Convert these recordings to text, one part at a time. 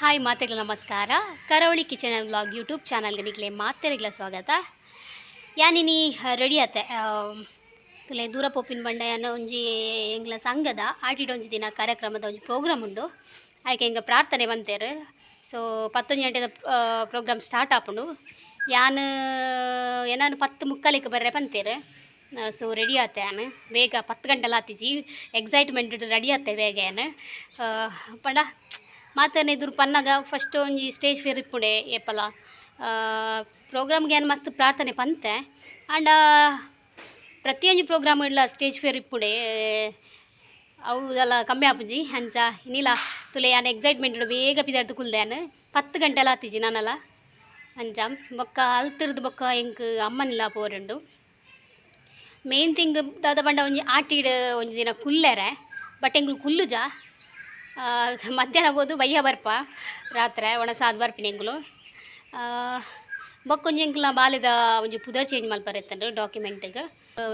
Hi ಮಾತೆಗಳ ನಮಸ್ಕಾರ. ಕರಾವಳಿ kitchen and vlog YouTube ಚಾನಲ್ಗೆ ನಿಕ್ಲೆ ಮಾತೆರೆಗ್ಲ ಸ್ವಾಗತ. ಯಾನಿನಿ ರೆಡಿ ಆತೆ. ತುಲೆ ದೂರ ಪೋಪಿನ ಬಂಡ ಯಾನ ಒಂಜಿ ಎಂಗ್ಲ ಸಂಘದ ಆಟಿಡ್ ಒಂಜಿ ದಿನ ಕಾರ್ಯಕ್ರಮದ ಒಂಜಿ ಪ್ರೋಗ್ರಾಮ್ ಉಂಡು. ಆಯ್ಕೆ ಎಂಗ ಪ್ರಾರ್ಥನೆ ಬಂತೇರು. ಸೊ 11 ಗಂಟೆದ ಪ್ರೋಗ್ರಾಮ್ ಸ್ಟಾರ್ಟ್ ಆಪುಂಡು. ಯಾನ್ ಏನಾನು 10:45ಕ್ಕೆ ಬರ್ರೆ ಪಂತೇರು. ಸೊ ರೆಡಿ ಆತೆ ಯಾನ್ ಬೇಗ. 10 ಗಂಟೆಲ ಆತಿಜಿ, ಎಕ್ಸೈಟ್ಮೆಂಟ್ ರೆಡಿ ಆತೆ ಬೇಗ ಯಾನ್. ಪಂಡ ಮಾತನೆ ಎದುರು ಪನ್ನಗ ಫಸ್ಟ್ ಒಂಜಿ ಸ್ಟೇಜ್ ಫಿಯರ್ ಇಪ್ಪುಂಡೆ ಏಪಲ. ಪ್ರೋಗ್ರಾಮ್ಗೆ ಯಾನ್ ಮಸ್ತ್ ಪ್ರಾರ್ಥನೆ ಪಂತೆ. ಆಂಡ ಪ್ರತಿಯೊಂಜಿ ಪ್ರೋಗ್ರಾಮ್ ಇಡ್ಲ ಸ್ಟೇಜ್ ಫಿಯರ್ ಇಪ್ಪುಂಡೆ, ಅವು ದಾಲ ಕಮ್ಮಿ ಆಪುಜಿ. ಅಂಚ ಇನಿಲ ತುಲೆ ಯಾನ್ ಎಕ್ಸೈಟ್ಮೆಂಟ್ ಬೇಗ ಪಿದಡ್ದು ಕುಲ್ದೆ ಯಾನ್. 10 ಗಂಟೆಲ ಆತಿಜಿ ನಾನಲ. ಅಂಚ ಬೊಕ್ಕ ಅಲ್ತಿರ್ದು ಬೊಕ್ಕ ಎಂಕ್ ಅಮ್ಮನಿಲ್ಲ ಪೋರುಂಡು. ಮೇನ್ ಥಿಂಗ್ ದಾದ ಪಂಡ ಒಂಜಿ ಆಟಿಡ್ ಒಂಜಿ ದಿನ ಕುಲ್ಲೆರೆ. ಬಟ್ ಎಂಕುಲು ಕುಲ್ಲುಜ. ಮಧ್ಯಾಹ್ನ ಪೋದು ಬಯ್ಯ ಬರ್ಪ, ರಾತ್ರೆ ಒಣಸಾದ್ ಬರ್ಪಿನ ಎಂಕುಲು. ಬೊಕ್ಕ ಒಂಜಿ ಎಂಕಲ್ನ ಬಾಲೆದ ಒಂಜಿ ಪುದರ್ ಚೇಂಜ್ ಮಲ್ಪರೆ ಇತ್ತುಂಡು ಡಾಕ್ಯುಮೆಂಟ್ಗ್.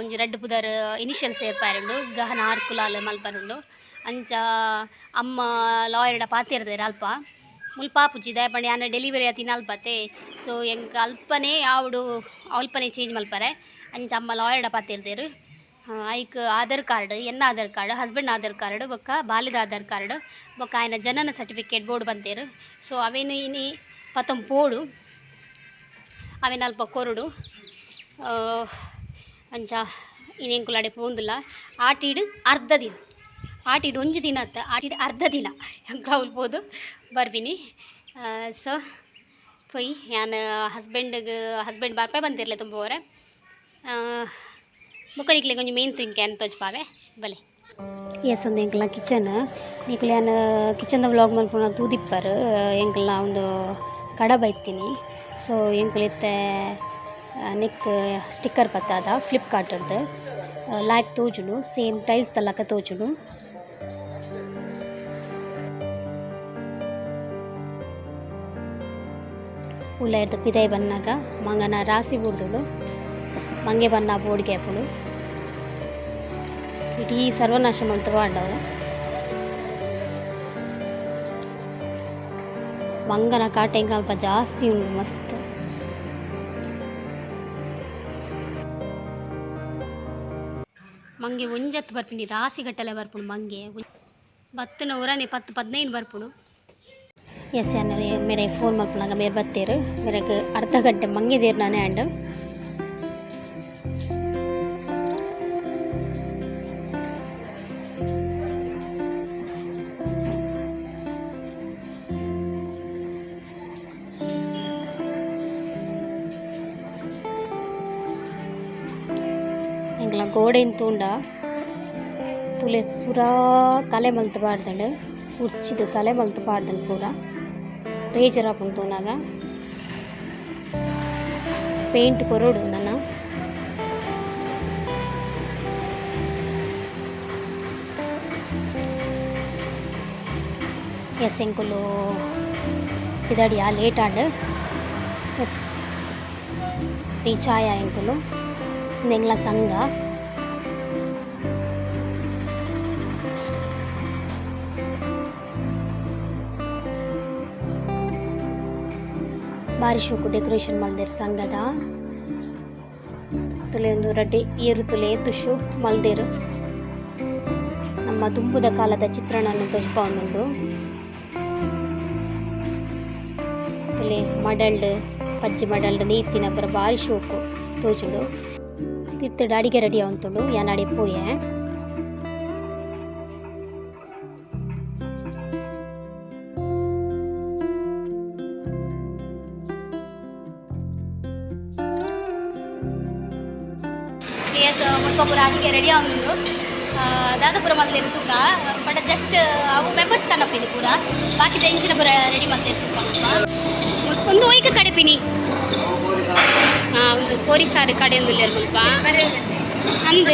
ಒಂಜಿ ರಡ್ಡ್ ಪುದರ್ ಇನಿಷಿಯಲ್ ಸೇರ್ಪಾರುಂಡು, ಗಹನ ಆರ್ಕುಲಾಲ್ ಮಲ್ಪರುಂಡು. ಅಂಚ ಅಮ್ಮ ಲಾಯರ್ಡ ಪಾತೆರ್ದೆರ್. ಅಲ್ಪ ಮುಲ್ಪ ಆಪುಜಿ, ದಾಯೆ ಪಂಡ ಯಾನ್ ಡೆಲಿವರಿ ಆತಿನ ಅಲ್ಪತೆ. ಸೊ ಎಂಕ್ ಅಲ್ಪನೇ ಆವೊಡು, ಅಲ್ಪನೇ ಚೇಂಜ್ ಮಲ್ಪರೆ. ಅಂಚ ಅಮ್ಮ ಲಾಯರ್ಡ ಪಾತೆರ್ದೆರ್. ಐಕ್ ಆಧಾರ್ ಕಾರ್ಡ್, ಎನ್ನ Aadhaar card, husband Aadhaar card, ಬೊಕ್ಕ ಬಾಲೆದ ಆಧಾರ್ ಕಾರ್ಡ್, ಬೊಕ್ಕ ಆಯನ ಜನನ ಸರ್ಟಿಫಿಕೇಟ್ ಬೋಡು ಬಂತೇರು. ಸೊ ಅವೇನು ಇನಿ ಪತ್ತೊಂದು ಪೋಡು, ಅವೇನು ಅಲ್ಪ ಕೊರಡು. ಅಂಚ ಇನಿ ಎಂಕುಲು ಅಡೆ ಪೋಂದುಲ್ಲ. ಆಟಿಡ್ ಅರ್ಧ ದಿನ, ಆಟಿಡ್ ಒಂಜಿ ದಿನ ಅತ್ತ, ಆಟಿಡ್ ಅರ್ಧ ದಿನ ಎಂಕುಲು ಅವ್ಲು ಪೋದು ಬರ್ಪಿನಿ. ಸೊ ಪೊಯ್ ಯಾನ್ ಹಸ್ಬೆಂಡ್ಗೆ, ಹಸ್ಬೆಂಡ್ ಬರ್ಪೆ ಬಂತಿರ್ಲೆ ತುಂಬ ಹೋರೆ. ಬೊಕ್ಕ ನಿಕ್ಲೆಗ್ ಒಂಜಿ ಮೇನ್ ಥಿಂಗ್ ಯಾನ್ ತೋಜ್ಪಾವೆ ಬಲೆ. ಎಸ್, ಒಂದು ಎಂಕಲ್ನ ಕಿಚನ್. ನಿಕುಲು ಯಾನ್ ಕಿಚನ್ದ ವ್ಲಾಗ್ ಮಲ್ಪುನ ತೂದಿಪ್ಪರ್. ಎಂಕಲ್ನ ಒಂದು ಕಡಬ ಇತ್ತಿನಿ. ಸೊ ಎಂಕುಲು ಇತ್ತೆ ನೆಕ್ ಸ್ಟಿಕ್ಕರ್ ಪತ್ತಾದ ಫ್ಲಿಪ್ಕಾರ್ಟ್ರ್ದು. ಲಾಯ್ಕ್ ತೋಜುಂಡು, ಸೇಮ್ ಟೈಲ್ಸ್ ದ ಲಕ ತೋಜುಂಡು. ಉಲಾಯಿರ್ದ್ ಪಿದಾಯಿ ಬನ್ನಗ ಮಂಗನ ರಾಸಿ ಬೂರ್ದುಂಡು. ಮಂಗೆ ಬನ್ನ ಬೋಡಿಗೆ ಆಪುಂಡು. ಇಡೀ ಸರ್ವನಾಶ ಮಲ್ತ್ ಪಾಡ್ಂಡವು. ಮಂಗನ ಕಾಟ ಎಂಕ್ ಅಲ್ಪ ಜಾಸ್ತಿ ಉಂಡು ಮಸ್ತ್. ಮಂಗೆ ಒಂಜತ್ ಬರ್ಪಿನಿ, ರಾಸಿ ಗಟ್ಟಲೆ ಬರ್ಪುಂಡು ಮಂಗೆ. ಬತ್ತಿನ ಉರನೆ 10 15 ಬರ್ಪುಂಡು. ಎಸ್, ಯಾನ್ ಮೇರೆ ಫೋನ್ ಮಲ್ಪುನಗ ಮೇರ್ ಬತ್ತೆರ್. ಮೇರೆಗ್ ಅರ್ಧ ಗಂಟೆ ಮಂಗೆ ದೇರ್ನಾನೆ ಆಂಡ್. ಎಂಕಲ್ನ ಗೋಡೆನ್ ತೂಂಡ ತೂಲೆ, ಪೂರಾ ಕಲೆ ಮಲ್ತ್ ಪಾಡ್ದ್ಂಡ್, ಉರ್ಚಿದ್ ಕಲೆ ಮಲ್ತ್ ಪಾಡ್ದ್ಂಡ್. ಪೂರ ಬೇಜಾರ್ ಆಪುಂಡು ತೂನಗ. ಪೇಂಟ್ ಕೊರೊಡು ನನ. ಎಸ್, ಎಂಕುಲು ಪಿದಡಿಯ, ಲೇಟ್ ಆಂಡ್. ಎಸ್, ರೀಚ್ ಆಯ ಎಂಕುಲು. ಉಂದು ಎಂಕ್ಲ ಸಂಘ. ಬಾರಿ ಶೋಕು ಡೆಕೋರೇಷನ್ ಮಲ್ದೆರ್ ಸಂಘದ. ತುಲೆ ಉಂದು ರಡ್ಡೆ ಏರು ತುಲೆ ಏತ್ ಶೋಕು ಮಲ್ದೆರ್. ನಮ್ಮ ದುಂಬುದ ಕಾಲದ ಚಿತ್ರಣನ್ ತೋಜಿಪಾವೊಂದುಂಡು. ತುಲೆ ಮಡಲ್ಡ್ ಪಜ್ಜಿ ಮಡಲ್ಡ್ ನೀತಿನ ಪೂರ ಬಾರಿ ಶೋಕು ತೋಜುಂಡು. ತಿರ್ತುಡು ಅಡಿಗೆ ರೆಡಿ ಆವೊಂತುಂಡು. ಯಾನ್ ಅಡೆ ಪೋಯೆ. ಎಸ್, ಮುಲ್ಪ ಪೂರ ಅಡಿಗೆ ರೆಡಿ ಆವೊಂದುಂಡು. ದಾದ ಪೂರ ಮಲ್ದೆರ್ ತೂಕ. ಬಟ್ ಜಸ್ಟ್ ಅವು ಮೆಂಬರ್ಸ್ ಕನಪಿನಿ ಪೂರ, ಬಾಕಿದ ಇಂಚಿನ ಪೂರ ರೆಡಿ ಮಲ್ದೆರ್ ತೂಕ ಮುಲ್ಪ. ಉಂದು ಒಯ್ಕ್ ಕಡೆಪಿನಿ? ಒಂದು ಕೋರಿ ಸಾರು ಕಡೆಯೊಂದುಲ್ಲೆರ್ ಮುಲ್ಪ ಅಂದ್.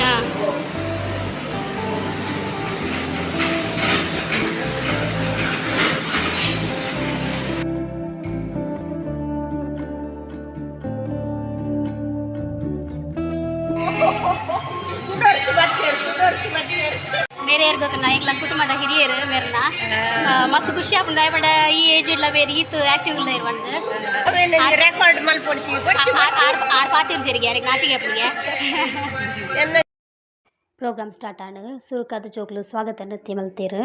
ಹಾಂ. ಬೇರೆ ಯಾರು ಗೊತ್ತುಂಡ ಎಂಕ್ಲ ಕುಟುಂಬದ ಹಿರಿಯರು ಮೇರ್ನ. ಮಸ್ತ್ ಖುಷಿ ಆಪುಂಡು ದಾಯೆ ಪಂಡ ಈ ಏಜ್ ಇಡ್ಲ ಬೇರೆ ಈತ್ ಆಕ್ಟಿವ್ ಇಲ್ಲ ಇರುವಂದು. ರೆಕಾರ್ಡ್ ಮಲ್ಪೊಡ್ಚಿ. ಆರ್ ಆರ್ ಆರ್ ಪಾತಿರ್ ಜರಿಗೆ ಯಾರಿಗೆ ನಾಚಿಗೆ ಆಪುನಿಗೆ. ಎನ್ನ ಪ್ರೋಗ್ರಾಮ್ ಸ್ಟಾರ್ಟ್ ಆಂಡ್. ಸುರುಕಾದ ಜೋಕ್ಲು ಸ್ವಾಗತ ನೃತ್ಯ ಮಲ್ತೇರು.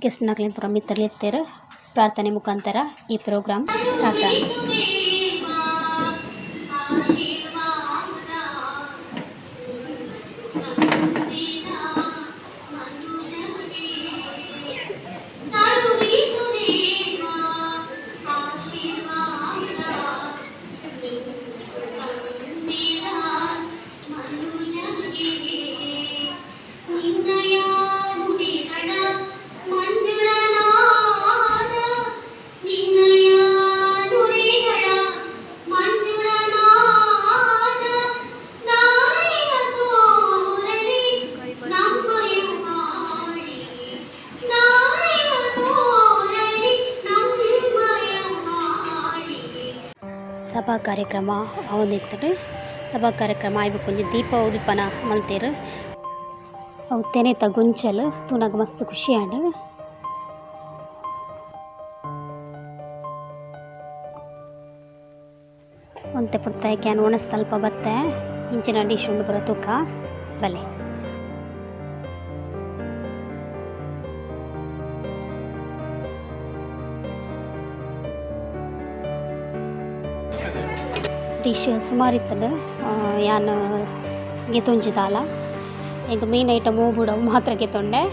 ಗೆಸ್ಟ್ ನಕ್ಲೆನ್ ಪೂರ ಮಿತ್ತರ್ಲು ಇತ್ತೆರ್. ಪ್ರಾರ್ಥನೆ ಮುಖಾಂತರ ಈ ಪ್ರೋಗ್ರಾಮ್ ಸ್ಟಾರ್ಟ್ ಆಂಡ್. ನಿನ್ನಯ ನುಡಿಗಳ ಮಂಜುಳನಾದ, ನಾಯಿಯ ತೋರಲಿ ನಮ್ಮಯ ಮಾಡಿ, ನಾಯಿಯ ತೋರಲಿ ನಮ್ಮಯ ಮಾಡಿ. ಸಭಾ ಕಾರ್ಯಕ್ರಮ ಆವೊಂದಿತ್ತುಂಡು. ಸಭಾ ಕಾರ್ಯಕ್ರಮ ಆಯಿ ಒಂಜಿ ದೀಪ ಉದಿಪನ ಮಲ್ತೆರ್. ಅವು ತೆನೆತ ಗೊಂಚಲು ತೂನಗ ಮಸ್ತ್ ಖುಷಿ ಆಂಡ್. ಒಂತೆ ಪೊರ್ತು ಯಾನ್ ಒಣಸ್ ತಲ್ಪ ಬತ್ತೆ. ಇಂಚಿನ ಡಿಶ್ ಉಂಡು ಪೂರ ತೂಕ ಬಲೆ. ಡಿಶ್ ಸುಮಾರು ಇತ್ತುಂಡು. ಯಾನ್ ಗೆತೊಂಜಿ ದಾಲ ಎಂಕ್ ಮೇನ್ ಐಟಮ್ ಒವು ಬೋಡು ಅವು ಮಾತ್ರ ಗೆತೊಂಡೆ.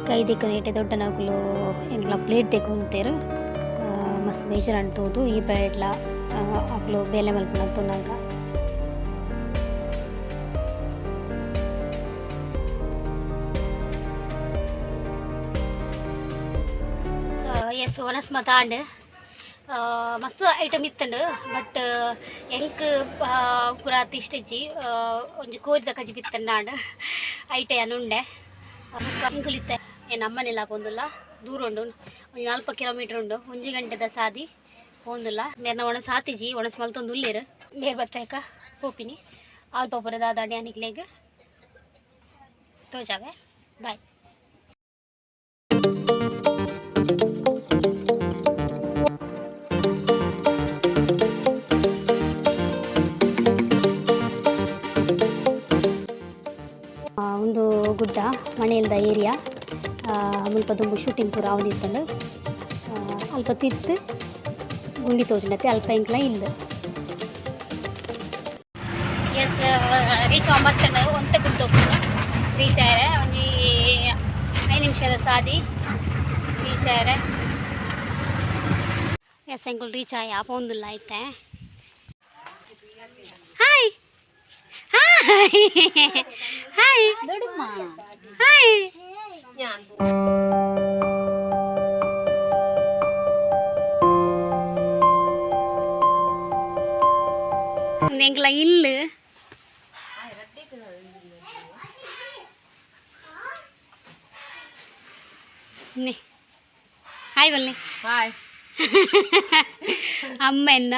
ಕೈ ದೆಕ್ಕುನ ದೊಡ್ಡನಕುಲು ಎಂಕ್ಲ ಪ್ಲೇಟ್ ದೆಕ್ಕೊಂತೆರ್. ಮಸ್ತ್ ಬೇಜಾರಾಂಡ್ ತೂದು ಈ ಪ್ರಾಯಡ್ಲ ಅಕುಲು ಬೇಲೆ ಮಲ್ಪುನ ತೂನಗ. ಎಸ್, ವನಸ್ ಮಾತ ಆಂಡ್. ಮಸ್ತ್ ಐಟಮ್ ಇತ್ತುಂಡು, ಬಟ್ ಎಂಕ್ ಪೂರ ಅತ್ ಇಷ್ಟ ಇಜ್ಜಿ. ಒಂಜಿ ಕೋರಿದ ಕಜಿಪು ಇತ್ತುಂಡ ಆಂಡ್, ಐಟೆ ಯಾನ್ ಉಂಡೆ. ಬೊಕ್ಕ ಎಂಕುಲು ಇತ್ತೆ ಎನ್ನ ಅಮ್ಮನೆಲ್ಲ ಪೋಂದುಲ್ಲ. ದೂರ ಉಂಡು, ಒಂಜಿ 40 ಕಿಲೋಮೀಟರ್ ಉಂಡು. 1 ಗಂಟೆದ ಸಾದಿ ಪೋಂದುಲ್ಲ. ಮೇರ್ನ ಒಣಸ್ ಆತಿಜಿ, ಒಣಸ್ ಮಲ್ತೊಂದು ಉಲ್ಲೆರ್. ಮೇರ್ ಬತ್ತಾಯ್ಕ ಪೋಪಿನಿ. ಅಲ್ಪ ಪೂರ ದಾದಾಂಡ್ ಯಾನ್ ನಿಕ್ಲೆಗ್ ತೋಜಾವೆ. ಬಾಯ್. ಉಂದು ಗುಡ್ಡ, ಮಣೇಲ್ದ ಏರಿಯಾ. ಮುಲ್ಪ ದುಂಬು ಶೂಟಿಂಗ್ ಪೂರ ಆವೊಂದಿತ್ತುಂಡು. ಅಲ್ಪ ತಿರ್ತ್ ಗುಂಡಿ ತೋಜುಂಡತೆ, ಅಲ್ಪ ಎಂಕ್ಲ ಇಲ್ಲ್. ಎಸ್, ರೀಚ್ ಆವೊಂಬತ್ತುಂಡು. ಒಂತೆ ಬುಡ್ದು ರೀಚ್ ಆಯೆರೆ ಒಂಜಿ 5 ನಿಮಿಷದ ಸಾದಿ ರೀಚ್ ಆಯೆರೆ. ಎಸ್, ಎಂಕುಲು ರೀಚ್ ಆಯ, ಪೋಂದುಲ್ಲ ಇತ್ತೆ. Hi hi hi hi. ಎಂಕ್ಲ ಇಲ್ಲ್. ನೆ ಹಾಯ್ ಬಲ್ಲೆ. ಹಾಯ್. ಅಮ್ಮ ಎನ್ನ.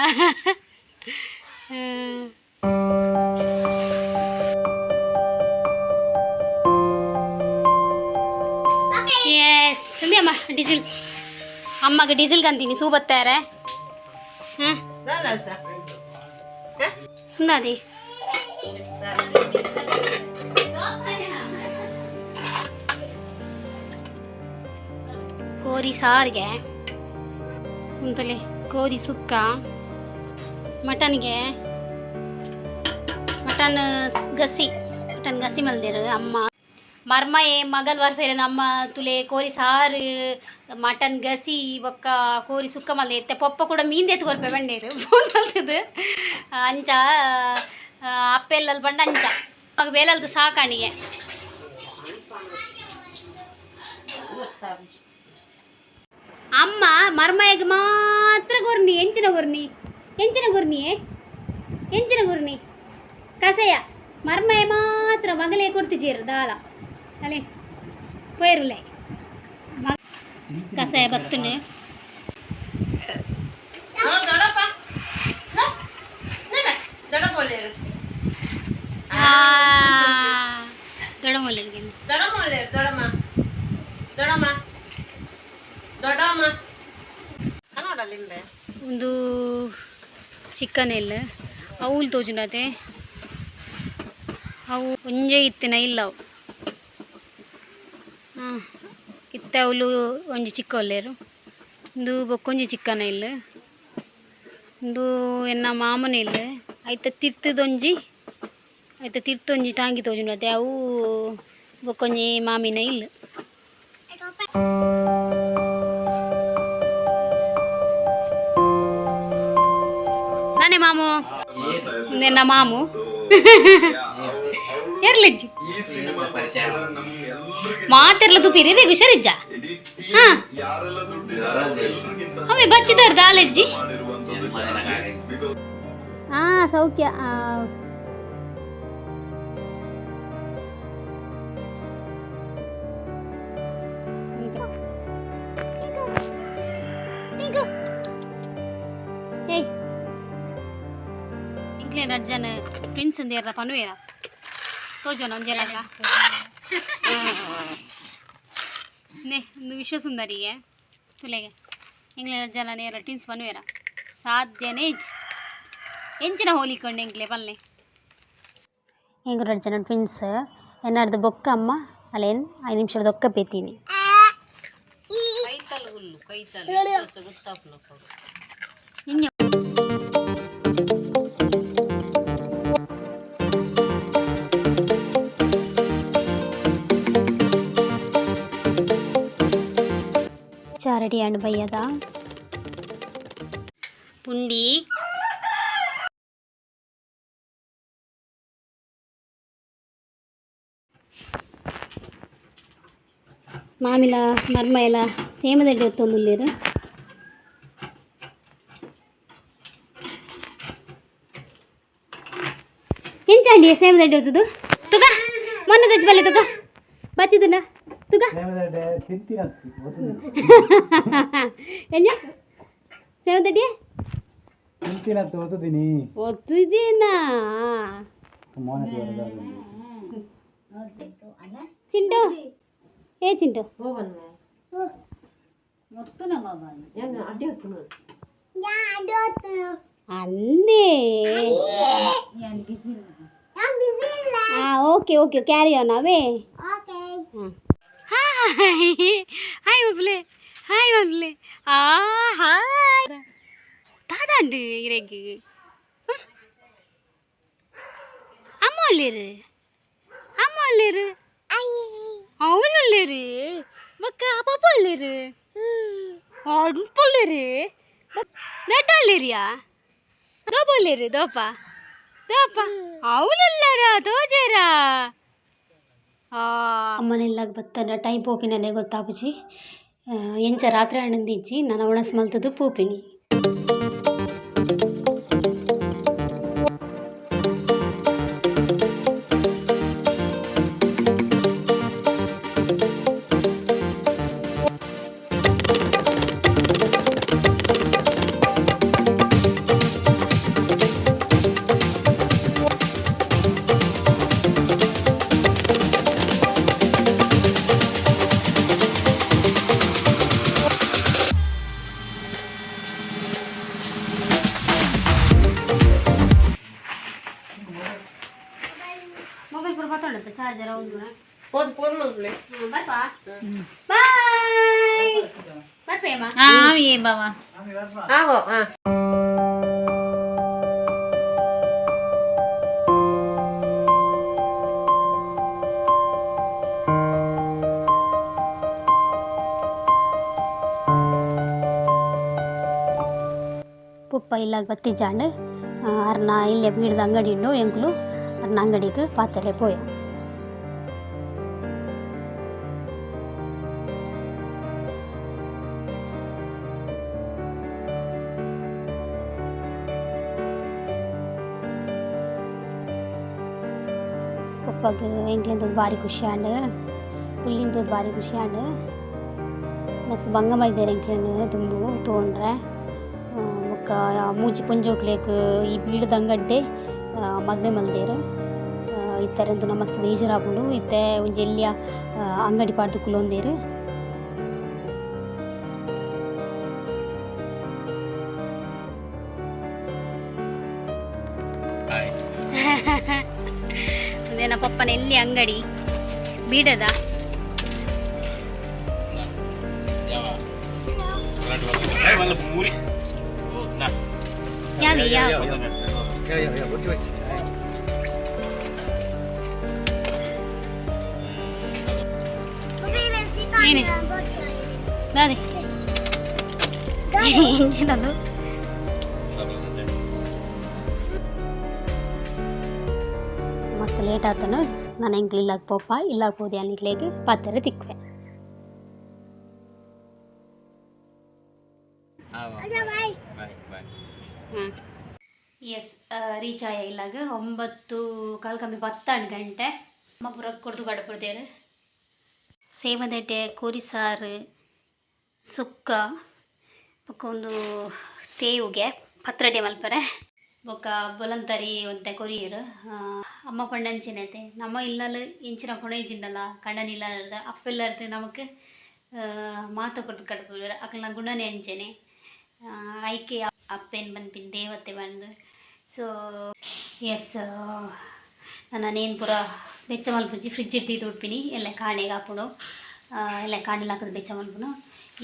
ಎಸ್, ಅಮ್ಮ ಡೀಸೆಲ್, ಅಮ್ಮಗೆ ಡೀಸೆಲ್ ಕಂತೀನಿ. ಸೂ ಬತ್ತಾರೆ. ಹಾಂ, ಅಂದಾದಿ. ಕೋರಿ ಸಾರಿಗೆ ಉಂತಲೆ, ಕೋರಿ ಸುಕ್ಕ, ಮಟನ್ಗೆ, ಮಟನ್ ಗಸಿ, ಮಟನ್ ಗಸಿ ಮಲ್ದಿರು ಅಮ್ಮ. ಮರ್ಮಯೆ ಮಗಲ್ ಬರ್ಪೇರೆ ನಮ್ಮ ತುಲೆ ಕೋರಿ ಸಾರು ಮಟನ್ ಗಸಿ ಬೊಕ್ಕ ಕೋರಿ ಸುಕ್ಕ ಮಲ್ದೆ ಇತ್ತೆ ಪೊಪ್ಪ ಕೂಡ ಮೀನ್ ದೇತು ಕೊರ್ಪೆ ಬಂಡೇರು ಫೋನ್ ಮಲ್ತದು ಅಂಚ ಅಪ್ಪೆಲ್ಲಲ್ಲಿ ಬಂಡ ಅಂಚ ಮಗ ಬೇಲಲ್ದು ಸಾಕಾಣಿಗೆ. ಅಮ್ಮ ಮರ್ಮಯಗ್ ಮಾತ್ರ ಗುರ್ನಿ ಎಂಚಿನ ಗುರ್ನಿ ಎಂಚಿನ ಗುರ್ನಿಯೇ ಎಂಚಿನ ಗುರ್ನಿ ಕಸೆಯ ಮರ್ಮಯ ಮಾತ್ರ ಮಗಲೇ ಕೊಡ್ತಿದ್ದೀರು ದಾಲ ಅಲೆ ಪೇರುಲೆ ಕಸಾಯ ಬತ್ತುನೆ. ದೊಡಪ್ಪ ದೊಡಮೋಲೇರು. ದೊಡಮೂಲಿಗೆ. ದೊಡಮೋಲೇರು, ದೊಡಮ್ಮ, ದೊಡಮ್ಮ, ದೊಡಮ್ಮ ನೋಡಲಿಂಬೆ. ಒಂದು ಚಿಕನ್ ಎಲ್ಲ ಅವುಲು ತೋಜುಂಡತೆ. ಅವು ಒಂಜೆ ಇತ್ತಿನ ಇಲ್ಲ ಅವು. ಹಾಂ, ಇತ್ತೆ ಅವುಲು ಒಂಜಿ ಚಿಕ್ಕ ಒಲ್ಲೇರು. ಇಂದು ಬೊಕ್ಕೊಂಜಿ ಚಿಕ್ಕನ ಇಲ್ಲ. ಇಂದು ಎನ್ನ ಮಾಮನ ಇಲ್ಲ. ಐತ ತಿರ್ತದೊಂಜಿ, ಐತ ತಿರ್ತೊಂಜಿ ಟಾಂಗಿ ತೋಜುಂಡತೆ. ಅವು ಬೊಕ್ಕೊಂಜಿ ಮಾಮಿನ ಇಲ್ಲ. ನಾನೇ ಮಾಮು ನಿನ್ನ ಮಾಮು ಎರ್ಲಿಜ್ಜಿ ಮಾತೆರ್ಲ ತುಪೀರಿ ರೇ ಹುಷಾರಿಜ್ಜ. ಹಾ, ಒಮ್ಮೆ ಬಚ್ಚಿದಾರ ದಾಲೆಜ್ಜಿ. ಹಾ, ಸೌಖ್ಯ. ಏಯ್, ಇಂಕ್ಲೇನ್ ಅರ್ಜನ್ ಟ್ವಿನ್ಸ್ ಅಂದೇರ ಪನುವೇರ ತೋಜೋನ ಒಂಜೆಲಕ ನೆ ಒಂದು ವಿಶ್ವಸುಂದರಿಗೆ ತುಲೆಗೆ ಇಂಗ್ಲೇನ್ ಜನ ನೇರ ಟ್ವಿನ್ಸ್ ಪನುವೇರ ಸಾಧ್ಯನೇ ಇಜ್ಜಿ. ಎಂಚಿನ ಹೋಲಿಕೊಂಡೆ ಎಂಕ್ಲೆ ಪಲ್ಲೆ ಎಂಕ್ ರಡ್ಡ್ ಜನ ಟ್ವಿನ್ಸ್ ಎನ್ನಾರ್ದ ಬೊಕ್ಕ ಅಮ್ಮ ಅಲೇನ್ 5 ನಿಮಿಷದ ದೊಕ್ಕ ಪೇತೀನಿ. ಇಂಜ ಚಾರಡಿ ಅಂಡ್ ಬಯ್ಯದ ಪುಂಡಿ. ಮಾಮಿಲ ಮರ್ಮಯಲ ಸೇಮದಡ್ಡಿ ಒತ್ತೊಂದುಲ್ಲೆರ್. ಎಂಚಾಂಡಿ ಸೇಮದಡ್ಡಿ ಒತ್ತುದು? ತುಗ ಮೊನ್ನೆ ತಜ್ಜಿ ಬಲ್ಲೆ ತುಗ ಬಚ್ಚಿದುನ ತುಗ ಎಂಜ ಸೇಮದಡ್ಡಿ ತಿಂತಿನತ್ತು ಒತ್ತುದೀನಿ. ಒತ್ತುದೇನಾ? ಚಿಂಟು, ಏ ಚಿಂಟು. ಅಂದೇ. ಹಾಂ, ಓಕೆ ಓಕೆ, ಕ್ಯಾರಿ ಆನ್ ಅವೇ. ಹಾಯ್ ಹಾಯ್ ಬಬ್ಲೆ, ಹಾಯ್ ಬಬ್ಲೆ. ಆ ಹಾಯ್ ದಾದಾಂಡು ಇರೆಗ್ ಅಮ್ಮ ಒಲ್ಲೇರು, ಅಮ್ಮ ಒಲ್ಲೇರು, ಅವಳು ಒಲ್ಲೇರು, ಬೊಕ್ಕ ಪಪ್ಪ ಒಲ್ಲೇರು, ಅಡ್ಪೊಲ್ಲೇರು, ನೆಟ್ಟ ಒಲ್ಲೇರಿಯಾ, ದೋಪ ಒಲ್ಲೇರು, ದೋಪ ದೋಪ ಅವಳುಲ್ಲಾರ ತೋಜೇರ. ಅಮ್ಮನೆಲ್ಲಾಗ ಬತ್ತನ ಟೈಮ್ ಪೋಪಿನನೆ ಗೊತ್ತಾಪುಜಿ. ಎಂಚ ರಾತ್ರಿ ಆಂಡಂದಿಜ್ಜಿ. ನನ ಒಣಸ್ ಮಲ್ತದು ಪೋಪಿನಿ. ಮೊಬೈಲ್ ಪೂರ ಮಾತಾಡುತ್ತೆ ಚಾರ್ಜರ್ ಹೌದು. ಪೋದು ಫೋನ್ ಮಲ್ಪಲೆ. ಬರ್ಪಾ, ಬಾಯ್, ಬರ್ಪೇಮ್ಮ. ಆವೋ. ಹಾಂ. ಪೊಪ್ಪ ಇಲ್ಲಾಗ ಬತ್ತಿಜ್ಜಾಂಡ್. ಅರ್ನ ಇಲ್ಲೇ ಬೀಡ್ದ ಅಂಗಡಿ ಉಂಡು, ಎಂಕುಲು ಅರ್ನ ಅಂಗಡಿಗೆ ಪಾತೆರೆ ಪೋಯ. ಪೊಪ್ಪಗ್ ಎಂಕ್ಲೆನ್ ಬಾರಿ ಖುಷಿ ಆಂಡ್, ಪುಲ್ಲಿನ್ ತೂದು ಬಾರಿ ಖುಷಿ ಆಂಡ್. ಮಸ್ತ್ ಬಂಗ ಮಲ್ದೆರ್ ಎಂಕ್ಲೆನ್ ದುಂಬು ತೋಂಡ್ರೆ. ಬೊಕ್ಕ ಮೂಜಿ ಪೊಂಜೋಕ್ಲೆಗ್ ಈ ಬೀಡದ ಅಂಗಡ್ಡೆ ಮದ್ಮೆ ಮಲ್ದೆರ್. ಇತ್ತೆ ತೂನ ಮಸ್ತ್ ಬೇಜಾರಾಪುಂಡು. ಇತ್ತೆ ಒಂಜಿ ಎಲ್ಯ ಅಂಗಡಿ ಪಾಡ್ದ್ ಕುಲೊಂದೆರ್. ಉಂದೇನ ಪಪ್ಪನ ಎಲ್ಲಿ ಅಂಗಡಿ ಬೀಡದ. ಯಾವಿ ಯಾವ ಏನೇ ದಾದೆ ಎಂಚಿನದು? ಮಸ್ತ್ ಲೇಟ್ ಆತನು. ನಾನು ಎಂಕ್ಲು ಇಲ್ಲಾಗ ಪೋಪ, ಇಲ್ಲಾಗ ಪೋದು ಯಾನ್ ಪಾತೆರ ತಿಕ್ಕುವೆ. ಎಸ್, ರೀಚ್ ಆಯ ಇಲ್ಲಾಗ 9:45 ಕಮ್ಮಿ 10 ಗಂಟೆ. ಅಮ್ಮ ಪೂರ ಕೊಡ್ದು ಕಡಪುಡ್ದೇರು. ಸೇವಂದೆಟೆ ಕೋರಿ ಸಾರು, ಸುಕ್ಕ, ಬೊಕ್ಕ ಒಂದು ತೇವುಗೆ ಪತ್ರೊಡೆ ಮಲ್ಪರೆ, ಬೊಕ್ಕ ಬೊಲಂತರಿ ಒಂತೆ ಕೊರಿಯರು. ಅಮ್ಮ ಪಂಡಂಚಿನತೆ ನಮ್ಮ ಇಲ್ಲಲ್ ಇಂಚಿನ ಕೊಣೈಜಿಂಡಲ ಕಂಡನಿಲ್ಲದ ಅಪ್ಪೆಲ್ಲರ್ದು ನಮಕ್ ಮಾತ ಕೊರ್ದು ಕಡಪುಡ್ದೆರ್. ಅಕಲ್ನ ಗುಣನೆ ಅಂಚೆನೆ. ಐಕೆ ಅಪ್ಪೆನ್ ಪನ್ಪಿನ ದೇವತೆ ಬಂದು. ಸೊ ಎಸ್, ನಾನೇನು ಪೂರ ಬೆಚ್ಚ ಮಲ್ಪುಜಿ, ಫ್ರಿಜ್ ದೀದ್ ಉಡ್ಪಿನಿ. ಎಲ್ಲ ಕಾಣೆಗೆ ಆಪುಂಡು, ಎಲ್ಲ ಕಾಂಡೆಲ್ ಹಾಕುದು ಬೆಚ್ಚ ಮಲ್ಪುನು.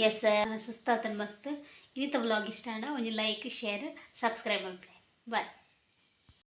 ಎಸ್, ಸುಸ್ತಾತನ್ ಮಸ್ತ್. ಇನ್ನಿತ ವ್ಲಾಗ್ ಇಷ್ಟ ಆಂಡ ಒಂಜಿ ಲೈಕ್, ಶೇರ್, ಸಬ್ಸ್ಕ್ರೈಬ್ ಮಲ್ಪುಲೆ. ಬಾಯ್.